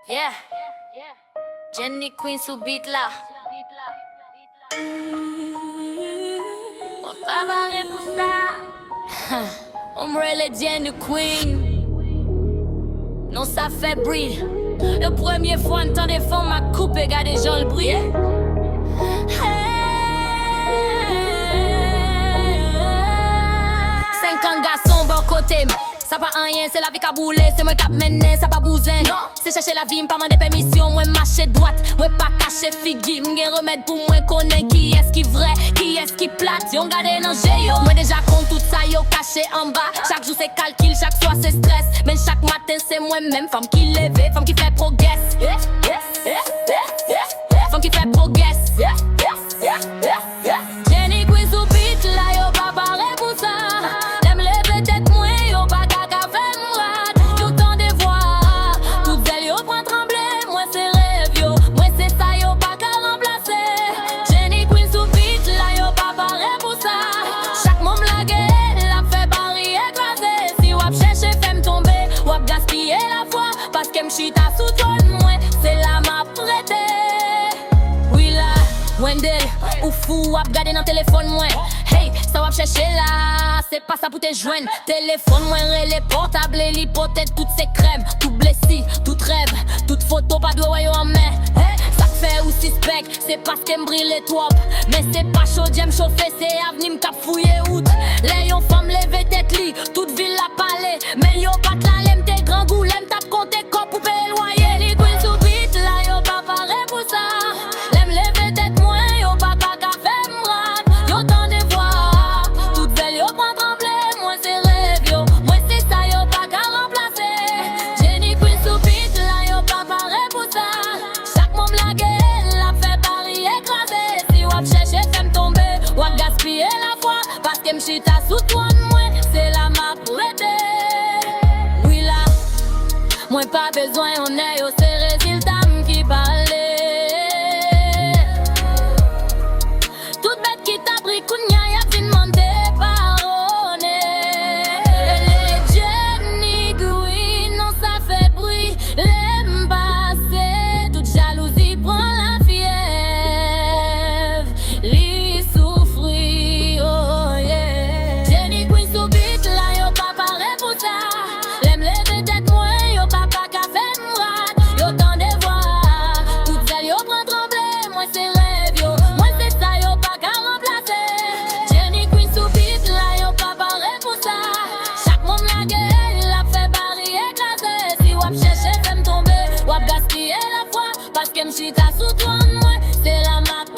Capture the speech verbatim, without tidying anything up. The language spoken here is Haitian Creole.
Yeah. Jenny Queen sou beat la. Mwen pa pare pou sa. On m rele Jenny Queen. Non sa fè bri. E premye fwa m tande fanm ak koupe, gade jan l briye. Hey. Senk an gason bò kote m. Sa pa anyen, se lavi k ap boule, se mwen k ap mennen, sa pa bouzen. Non, se chèche lavi, m pa mande pèmisyon, mwen mache dwat, mwen pa kache figi m, gen remèd pou mwen konnen kiyès ki vrè, kiyès ki plat. Yon gade nan je yo, mwen deja konn tout sa yo kache anba. Chak jou se kalkil, chak swa se strès, men chak maten se mwen menm, fanm ki leve, fanm ki fè pwogrès. Fanm ki fè pwogrès. Jenny Queen sou beat la, yo pa pare pou sa. Lè m leve tèt mwen, yo pa ka ka fè m rad. Yo tande vwa, tout zèl yo pran tranble. Mwen se rèv yo, mwen se sa yo pa ka ranplase. Jenny Queen sou beat la, yo pa pare pou sa. Chak mo m lage, l ap fè baryè kraze. Si w ap chèche fè m tonbe, w ap gaspiye lafwa. Paske m chita sou twòn mwen, se la m ap rete. Wi la, Wendell, ou fou, w ap gade nan telefòn mwen. Hey, sa w ap chèche la, se pa sa pou te jwenn. Telefòn mwen rele pòtab li, li pote tout sekrè m, tout blesi, tout rèv, tout foto pa dwe wè yo an men. Hey, sa k fè ou sispèk, se paske m brile twòp. Men se pa chodyè m chofe, se avni m k ap fouye wout. Lè yon fanm leve tèt li, tout vil la pale. Men yo pa t la lè m te grangou, lè m t ap konte kòb pou peye lwaye. Li kwin sou beat la, yo pa pare pou sa. Lè m leve tèt mwen, yo pa ka ka fè m rad. Yo tande vwa, tout zèl yo pran tranble. Mwen se rèv yo, mwen se sa yo pa ka ranplase. Jenny Queen sou beat la, yo pa pare pou sa. Chak mo m lage, l ap fè baryè kraze. Si w ap chèche fè m tonbe, w ap gaspiye lafwa. Paske m chita sou twòn mwen, se la m ap rete. Wi la, mwen pa bezwen onè yo, se rezilta m ki pale. Tout bèt ki t ap ri kounya y ap vin mande padone. Rele Jenny Queen, non sa fè bri. Lè m pase, tout jalouzi pran lafyèv. Li soufri, oh yeah. Jenny Queen sou beat la, yo pa pare pou sa. Lè m leve tèt mwen, yo pa pa ka fè m rad. Yo tande vwa, tout zèl yo pran tranble. Mwen se rèv yo, mwen se sa yo pa ka ranplase. Jenny Queen sou beat la, yo pa pare pou sa. Chak mo m lage, l ap fè baryè kraze. Si w ap chèche fè m tonbe, w ap gaspiye lafwa. Paske m chita sou twòn mwen, se la m ap